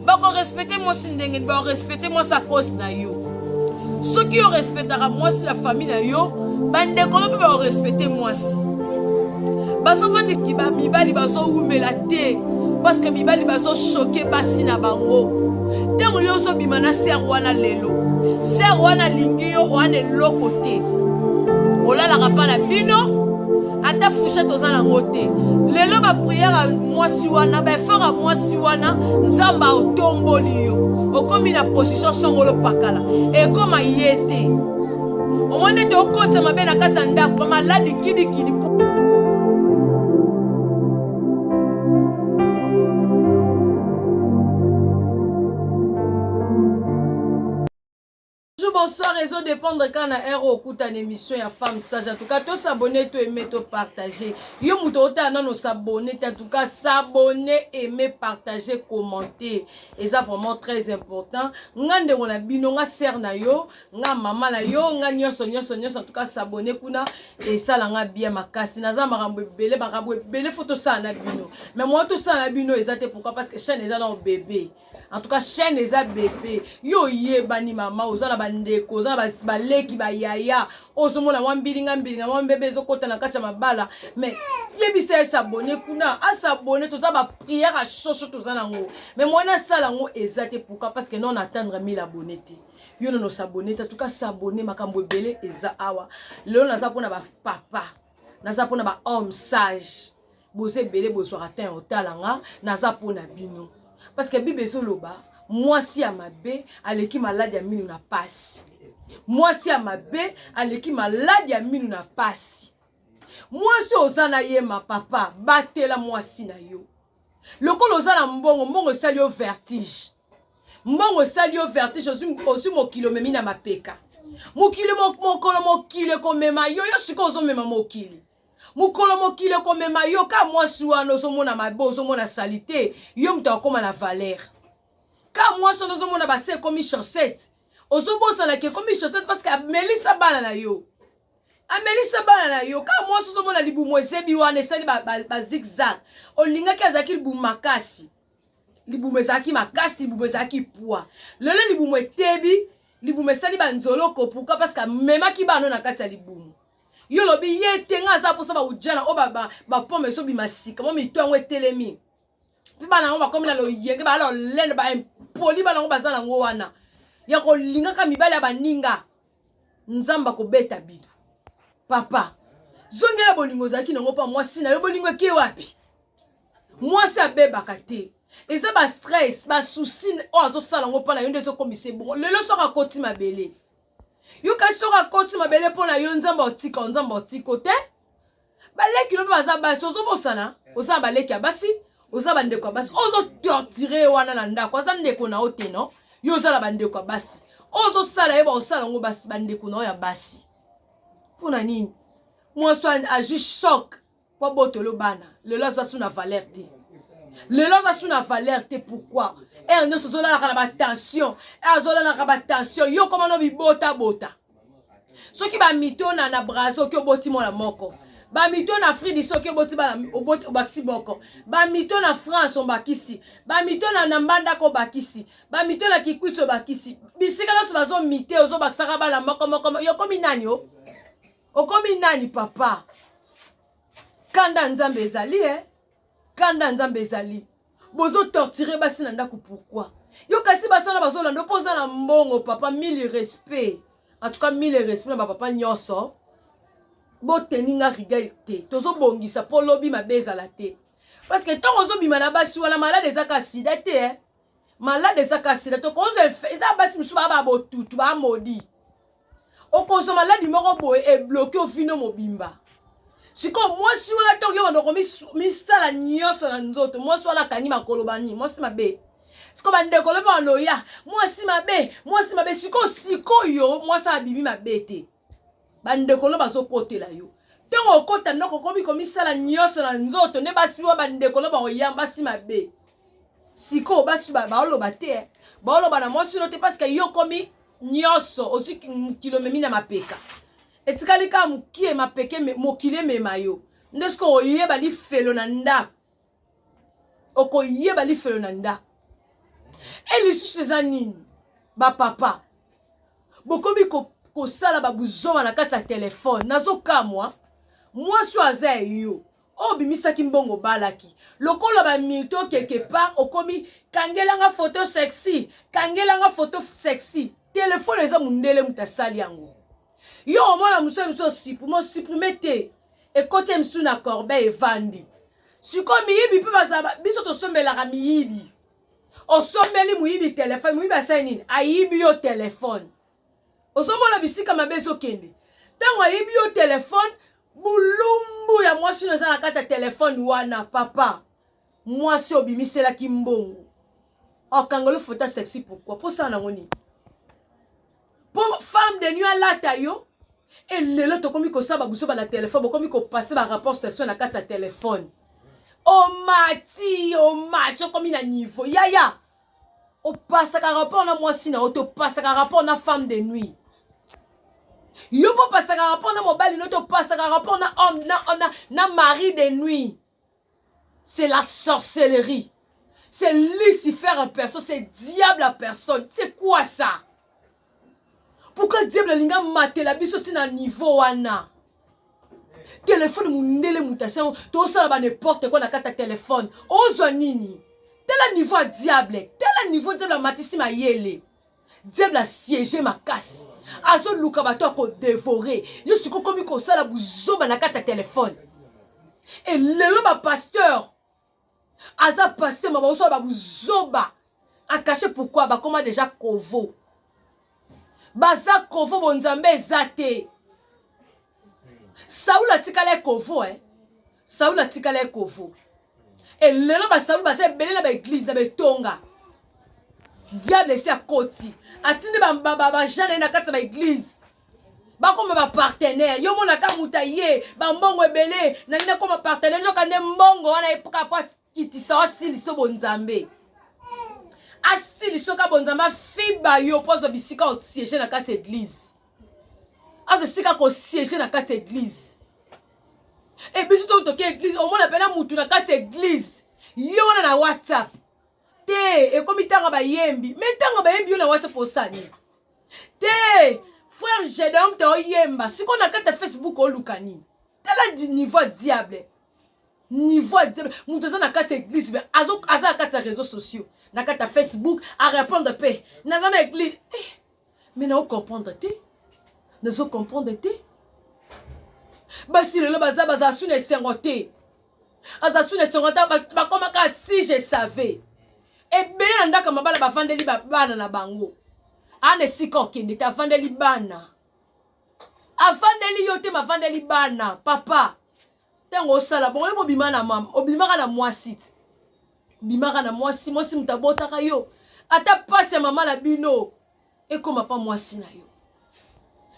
Bakorespecte mwasi ndenge nini? Bakorespecte mwasi a cause na yo. Soki yo respectaka mwasi na famille na yo, bandeko no mpe bakorespecte mwasi. Bazofandisi mibali bazowumela te parce que mibali bazochoke basi na bango. Ntango yo ozobima na sere wana lelo, sere wana alingi yo wana eloko te, olalaka mpa na bino ata fourchette oza nango te. Lelo bapriere ya mwasi wana, baeffort ya mwasi wana, Nzambe otomboli yo, okomi na position songolo pakala, ekoma ye te. Omoni ete okotisa mabe na kati ya ndako, maladi kidikidi. Bonjour, bonsoir, ezo dépendre kaka na heure okuta na émission ya femme sage. En tout cas, to s'abonner, to aimer, to partager. Yo moto otala nano s'abonner, en tout cas, s'abonner, aimer, partager, commenter. Eza vraiment très important. Nga ndeko na bino, nga sœur na yo, nga mama na yo, nga nyonso nyonso nyonso, en tout cas, s'abonner kuna esala nga bien makasi. Naza makambo ebele, makambo ebele faut tosala na bino. Mais moi tosala na bino eza te pourquoi? Parce que chaîne eza na bébé. En tout cas chaîne eza bebe. Yo oyebani mama, oza na bandeko, oza na baleki, bayaya, ozomona mwa mbilinga mbilinga mwa mbebe ezokota na kati ya mabala, mais yebisa ye s'abonner kuna, asabonner. Toza ba prière ya shosho toza nango, mais mwana asala yango eza te. Pourquoi? Parce que non atteindre 1000 abonnés te. Yo nono s'abonner te. En tout cas s'abonner, makambo ebele eza awa. Lelo naza mpona ba papa, naza mpona ba homme sage. Boza ebele bozwaka temps ya kotala nga, naza mpo na bino parce que Bible ezoloba mwasi ya mabe aleki maladi ya minu na pasi. Mwasi ya mabe aleki maladi ya minu na pasi. Mwasi oza na ye ma papa, batela mwasi na yo. Lokola oza na mbongo, mbongo esali yo vertige. Mbongo esali yo vertige, ozwi mokili omemi na mapeka. Mokili mokolo mokili ekomema yo, yo sikoyo ozomema mokili. Mokolo mokili ekomema yo ka mwasi wana ozomona mabe, ozomona salite, yo moto akoma na valeur. Ka mwasi wana ozomona base ekomi chaussette, ozobosana ke ekomi chaussette parce que amelisa bana na yo. Amelisa bana na yo. Ka mwasi ozomona libumu ezebi wana esali ba, ba, ba zigzag. Olingaki azalaki libumu makasi. Libumu ezalaki makasi, libumu ezalaki poids. Lelo libumu etebi, libumu esali ba nzoloko. Pourquoi? Parce que amemaki bana na kati ya libumu. Yo lobi ye te, nga aza posa ba ujana oyo ba pomme ezobima sika, mwa mito yango etelemi. Mpe bana yango bakomi na loyenge, ba lolendo, ba impoli, bana yango baza nango wana ya kolingaka mibali ya baninga. Nzambe akobeta bino. Papa, zongela bolingo ozalaki nango mpa mwasi na yo, bolingo eke wapi? Mwasi abebaka te. Eza ba stress, ba souci oyo azosala yango mpa na yo nde ezokomisa ebongo. Lelo soki akoti mabele, yo kasi soki akoti mabele mpo na yo, Nzambe otika, Nzambe otiko te. Baleki no mpe baza basi, ozobosana oza na baleki ya basi, oza bandeko ya basi, ozotortire ye wana na ndako, aza ndeko na yo te no. Yo oza na bandeko ya basi, ozosala ye baosala yango basi, bandeko na yo ya basi. Mpo na nini? Mwasi azwi choc po abotolo bana, lelo aza su na valeur te. Lelo aza su na valeur te. Pourquoi? Heure nyonso ozolalaka na batension, azolalaka batension, yo koma no bibota bota. Soki bamito na na Brazza oki oboti mwana moko, bamito na Afrique du Sud oki oboti bana, oboti obakisi moko, bamito na France obakisi, bamito na na Mbandaka obakisi, bamito na Kikwit obakisi, bisika nyonso bazomite ozobakisaka bana moko moko. Yo okomi nani? O okomi nani papa? Kanda Nzambe ezali eh? Kanda Nzambe ezali. Bozo torturer basi na ndako pourquoi? Yo kasi basala bazolanda mpo oza na mbongo papa, mille respect. En tout cas mille respect na ba papa nyonso. Boteni nga rigueur te. Tozobongisa mpo lobi mabe ezala te. Parce que ntango ozobima na basi wana malade eza ka sida te eh? Malade eza ka sida te. Okozwa eza basi mosusu baa ba botutu, baa modi. Okozwa maladi moko boye ebloke ovino mobimba. Sikoyo mwasi wana ntango yo banda komisala nyonso na nzoto, mwasi wana akangi makolo bani, mwasi mabe. Sikoyo bandeko lobi banoya mwasi mabe, mwasi mabe. Sikoyo sikoyo mwasi abimi mabe te, bandeko no bazokotela yo. Ntango okota ndako okomi komisala nyonso na nzoto, nde basi wa bandeko no bakoya basi mabe. Sikoyo basi baoloba te, baoloba na mwasi no te parce que yo okomi nyonso ozwi mokili omemi na mapeka, etikali kaka mokie mapeke, mokili emema yo. Nde soki okoyeba lifelo na ndako, okoyeba lifelo na ndako. E lisusu eza nini bapapa bokomi kosala babuzoba na kati ya telefone. Nazokamwa, mwasi oyo aza ya yo, oyo obimisaki mbongo, obalaki lokola bamilto quelque part, okomi kangelanga photo sexy, kangelanga photo sexy. Telefone eza mondele, moto asali yango. Yo omona mosu mosu osupprime, osupprime te, ekoti ye mosusu na corbeille, evandi. Sikoyo miyibi mpe bazala, biso tosombelaka miyibi. Osombeli moyibi telefone, moyibi asali nini? Ayibi yo telefone. Ozomona bisika mabe ezokende. Ntango ayibi yo telefone, bulumbu ya mwasi no eza na kati ya telefone wana. Papa, mwasi obimiselaki mbongo, okangoli photo sexy, pourquoi? Mposala nango nini? Mpo femme de nuit alata yo. Elelo tokomi kosala babuso na telefone, bokomi kopasser barapport sexuel na kati ya telefone. Omati, omati, okomi na niveau yaya opasaka rapport na mwasi na yo te, opasaka rapport na femme de nuit. Yo mpo opasaka rapport na mobali no te, opasaka rapport na homme na mari de nuit. C'est la sorcellerie, c'est Lucifer en personne, c'est diable en personne. C'est quoi ça? Pourquoi diable alinga matela biso ntina niveau wana? Telefone, mondele moto asango, tosala ba n'importe quoi na kati ya telefone. Ozwa nini? Tala niveau ya diable, tala niveau diable amatisi mayele. Diable asiége makasi, azoluka bato ya kodévorer. Yo sikoyo okomi kosala buzoba na kati ya telefone. Elelo bapasteur, aza pasteur ma bazosala babuzoba acaché. Pourquoi? Bakoma déjà kovo, baza kovo, bonzambe eza te. Saul atikala ekovo, eh? Saul atikala ekovo. Elelo basaul baza ebele na baéglise, na baetonga. Diable esi akoti, atindi bajeune na ye na kati ya baéglise, bakoma bapartenaire. Yo monaka moto aye bambongo ebele, nalingi nakoma partenaire, nzoka nde mbongo wana epoka po akitisa, asilisa bonzambe, asilisa oka bonzambe, afiba yo mpo azwa bisika osiéger na kati ya église, azwa esika kosiéger na kati ya église. E biso to toke église, omona mpena mutu na kati ya église, ye wana na WhatsApp te. Ekomi ntango bayembi, me ntango bayembi, yo na WhatsApp osani te. Frère Gédéon te oyemba sikoyo na kati ya Facebook, oluka nini? Tala niveau ya diable, niveau ya diable. Moto aza na kati ya église, me aza na kati ya réseaux sociaux, na kati ya Facebook, arépondre mpe naza na église. Eh, mais naocomprendre te, nazocomprendre te. Basi lelo baza bazala su na esengo te, aza su na esengo te. Bakomaka si je savais, ebele na ndako ya mabala bavandeli bana na bango. Ana esika okende te, avandeli bana, avandeli yo te, mavandeli bana. Papa, ntango osala bongo, yo bobima na mama, obimaka na mwasi ti obimaka na mwasi, mwasi moto abotaka yo. Ata mpasi ya mama na bino ekóma mpa mwasi na yo.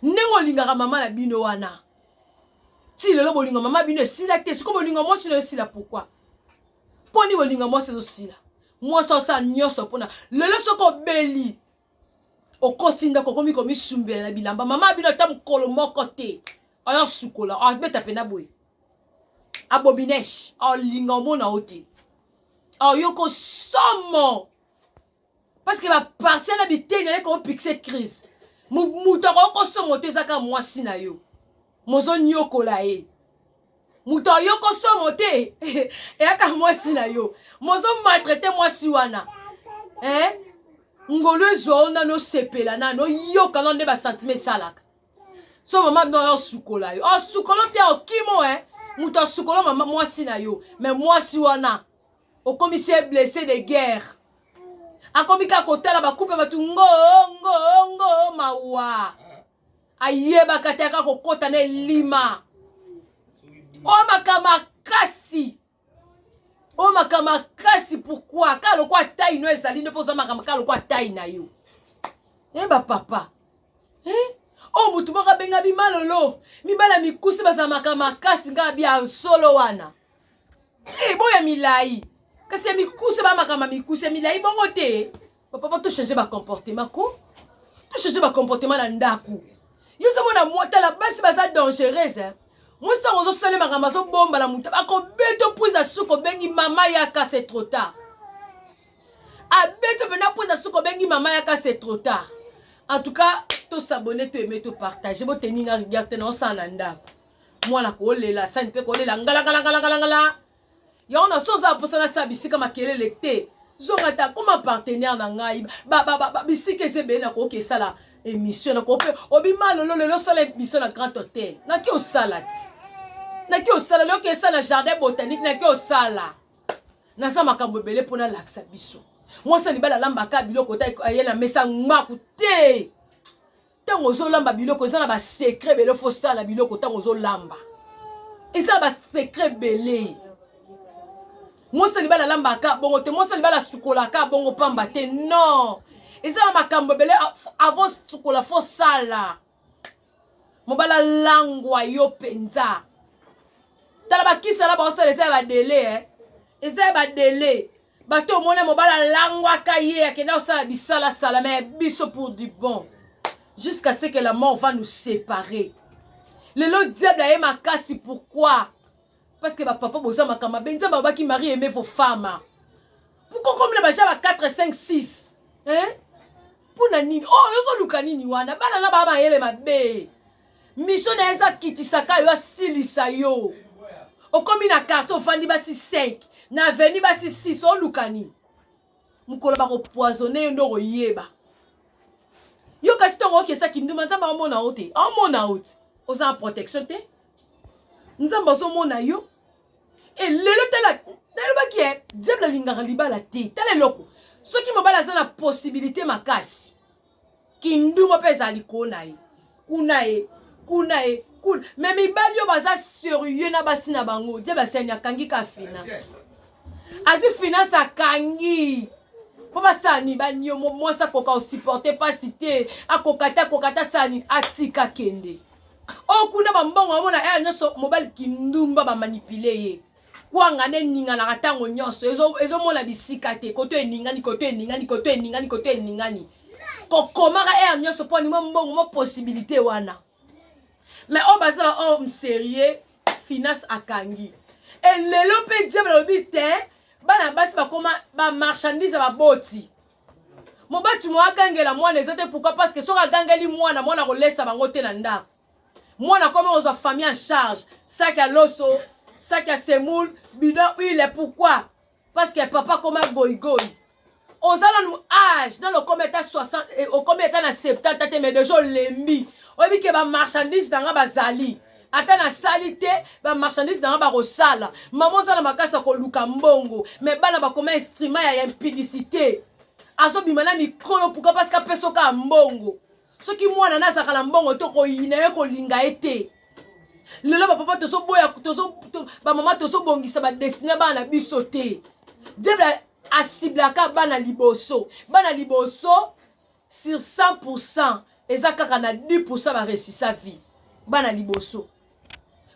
Ndenge olingaka mama na bino wana ti lelo, bolingo mama bino esila te. Sikoyo bolingo mwasi na yo esila pourquoi? Mponi bolingo mwasi ezosila? Mwasi osala nyonso mpona lelo. Soki obeli, okoti ndako, okomi komisumbela na bilamba mama bino, ata mokolo moko te oyo sukola, abeta mpena boye abomineshe, aolinga omona o te, aoyoka somo, parce que bapartie na biteni na ye kopixe crise. Moto akoki kosomo te, ezaka mwasi na yo mozoniokola ye. Moto ayoko somo te, eyaka mwasi na yo mozomaltraiter mwasi wana, eh? Ngolu ezwa o nano, osepela nano, oyoka nano nde basentiment esalaka. So mama bino oyo osukola yo, osukolo te, okimo e moto asukolo mama mwasi na yo. Me mwasi wana okomisi ye blessé de guerre, akomi kaka kotala bacouple bato ngo ngo ngo, mawa. Ayebaka te, aka kokɔta na elima oyo makambo makasi, oyo makambo makasi. Pourquoi kaka lokwa tai no ezali nde mpo oza makambo kaka lokwa tai na yo? E bapapa, eh? Oyo motu moko abenga bimalolo, mibala mikuse bazala makambo makasi. Ngai bia solo wana e boya milai, kasi ya mikuse baya makambo ya mikuse, ya milai bongo te. Bapapa, tochange bacomportement ko, tochange bacomportement na ndako. Yo ozomona mwa, tala, basi baza dangereuse. Mwasi ntango ozosala makambo, azobomba na moto, akobeta opwisa suka, obengi mama yaka, c'est trop tard. Abeti mpena mpo eza soki obengi mama yaka, c'est trop tard. En tout cas, tos'abonner, toaimer, topartager. Boteni nga rigueur te, na osala na ndako, mwana kolela, sani mpe kolela ngalangalangalangalangala. Yango na so oza mposa nasala bisika makelele te, zonga ta koma partenaire na ngai. Bisika eza ebele, nakoki esala émission, nakoki mpe obima lelo lelo, osala émission na Grand Hôtel, naki osala ti naki osala lelo, esala na Jardin Botanique, naki osala. Naza makambo ebele mpo nalakisa biso. Mwasi ya libala alambaka biloko te aye na mesa ngmaku te. Ntango ozolamba biloko, eza na basecret ebele. Faut osala biloko ntango ozolamba, eza na basecret ebele. Mwasi ya libala alambaka bongo te, mwasi ya libala asukolaka bongo pamba te, non. Eza na makambo ebele avant sukola, faut sala. Mobali alangwa yo mpenza. Tala bakisala baosala, eza ya badele, eh? Eza ya badele. Bato omona mobali alangwaka ye, akenda kosala bisalasala. Mais biso, pour du bon, jusqu'à ce que la mort va nous séparer. Lelo diable aye makasi. Pourquoi? Parce que bapapa boza makambo mabe. Nzambe abaki: "Mari, aimez vos femmes." Pourquoi komi na baja ba 4, 5, 6, hein? Mpo na nini? Oh, ozoluka nini wana? Bana na baa mayele mabe. Mission na ye eza akitisaka yo, asilisa yo. Okomi na quartier, ofandi basi 5, na avenue basi 6, oluka nini? Mokolo bakopoisonner yo nde okoyeba yo. Kasi ntongo okesa kinduma, Nzambe aomona yo te, aomona yo te. Oza na protection te, Nzambe azomona yo. Elelo tala, nalobaki e diable alingaka libala te. Tala eloko, soki mobali aza na possibilité makasi, kinduma mpe ezala likolo na ye, kuna ye, kuna ye, kuna. Mais mibali oyo baza sérieux na basi na bango, diable asani akangi ka finance, azwi finance, akangi mpo basala nini? Banio mwasi akoka osupporter mpasi te, akoka te, akoka te. Asala nini? Atika kende oyo kuna, bambongo amona ere nyonso. Mobali kindumba, bamanipuler ye. Kwanga nde eninganaka ntango nyonso, ezomona bisika te. Koto eningani, koto eningani, koto eningani, koto eningani, kokomaka ere nyonso mpo anima mbongo mo possibilité wana. Mais oyo baza ba homme sérieux, finance akangi. Elelo mpe diable alobi te, bana basi bakoma bamarchandise ya baboti. Mobati mo agangela mwana eza te. Pourquoi? Parce que soki agangeli mwana, mwana kolesa bango te na ndako. Mwana akoma kozwa famille en charge, sac ya loso, sac ya semoule, bidon huile. Pourquoi? Parce que papa akoma goigoi. Oza nanu age nano, okomi ata 60, okomi ata na 70 te, mais déjà olembi. Oyebi ke bamarchandise na nga bazali, ata nasali te, bamarchandise na nga bakosala. Mama oza na makasi ya koluka mbongo, mais bana bakoma instrument ya impudicité. Azobima na mikolo. Pourquoi? Parce que apesa oka mbongo. Soki mwana na azalaka na mbongo to koyina ye, kolinga ye te. Lelo bapapa tozoboya, bamama tozobongisa badestinée bana na biso te. Diable aciblaka bana liboso. Bana liboso, sur 100, eza kaka na 10 baréussisa vie. Bana liboso,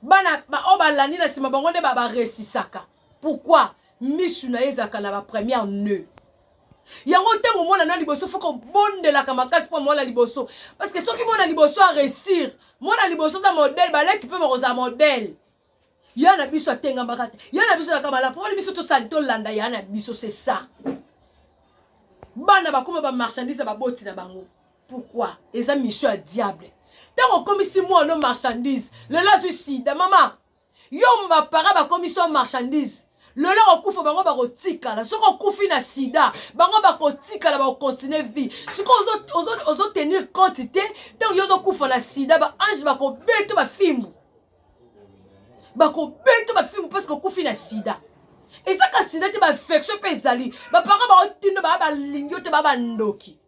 bana oyo balandi na nsima, bango nde baréussisaka. Pourquoi? Misu na ye ezalaka na bapremière ne yango. Ntango mwana na liboso, faut kobondelaka makasi mpo mwana liboso, parce que soki mwana liboso aréussir, mwana liboso aza modèle, baleki mpe bakozala modèle. Ya na biso atengamaka te, ya na biso azalaka malamu mpona biso, tosali, tolanda ya na biso. C'est ça, bana bakóma bamarchandise ya baboti na bango. Pourquoi? Eza mission ya diable. Ntango okomisi mwana marchandise, lelo azwi sida. Mama, yo bapara bakomisi yo marchandise, lelo kokufa, bango bakotikala. Soki okufi na sida, bango bakotikala, bakocontinuer vie. Sikoyo ozotenir compte te. Ntango yo ozokufa na sida, baange bakobeta bafimbu, bakobeta bafimbu, parce que okufi na sida. Ezaka sida te, bainfection mpe ezali. Baparent baotinda baa, balingi yo te, baa bandoki.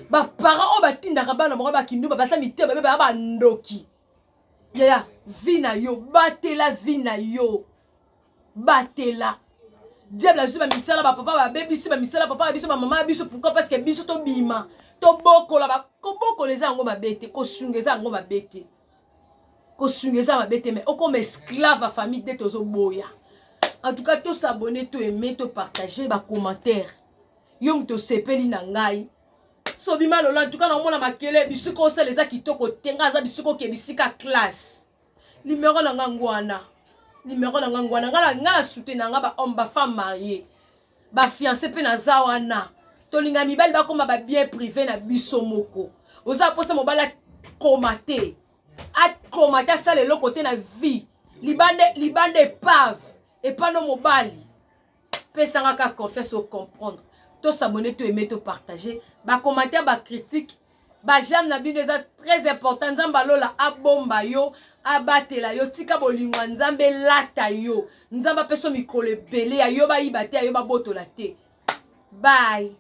Baparent oyo batindaka bana bango bakindumba, basa mitema mabe, baa bandoki. Yaya, vie na yo, batela vie na yo, batela. Diable azwi bamisala, bapapa babebisi bamisala, papa na biso, bamama na biso. Pourquoi? Parce que biso tobima, tobokola. Kobokola eza yango mabe te, kosunga eza yango mabe te, kosunga eza mabe te, mais okoma esclave ya famille te, tozoboya. En tout cas, tos'abonner, toaimer, topartager, bacommentaire. Yo moto osepeli na ngai, sobima lolo. En tout cas, naomona makele, bisika osala eza kitoko te. Ngai aza bisika oke, bisika classe. Numero na nga ngwana, numero na nga ngwana. Nga na soutien na nga bahomme, bafemme mariée. Bafiance mpe naza wana. Tolinga mibali bakoma ba bien privé na biso moko. Oza mposa mobali akoma te, akoma te, asala eloko te na vie. Libanda, libanda epave epano mobali. Pesanga kaka confiance, ocomprendre. Tos'abonner, to aimer, to partager, bacommentaire, bacritique, baj'aime na bino eza très important. Nzambe alola abomba yo, abatela yo. Tika bolingo ya Nzambe elata yo. Nzambe apesa mikolo ebele ya yo, bayiba te, ya yo babotola te. Bye.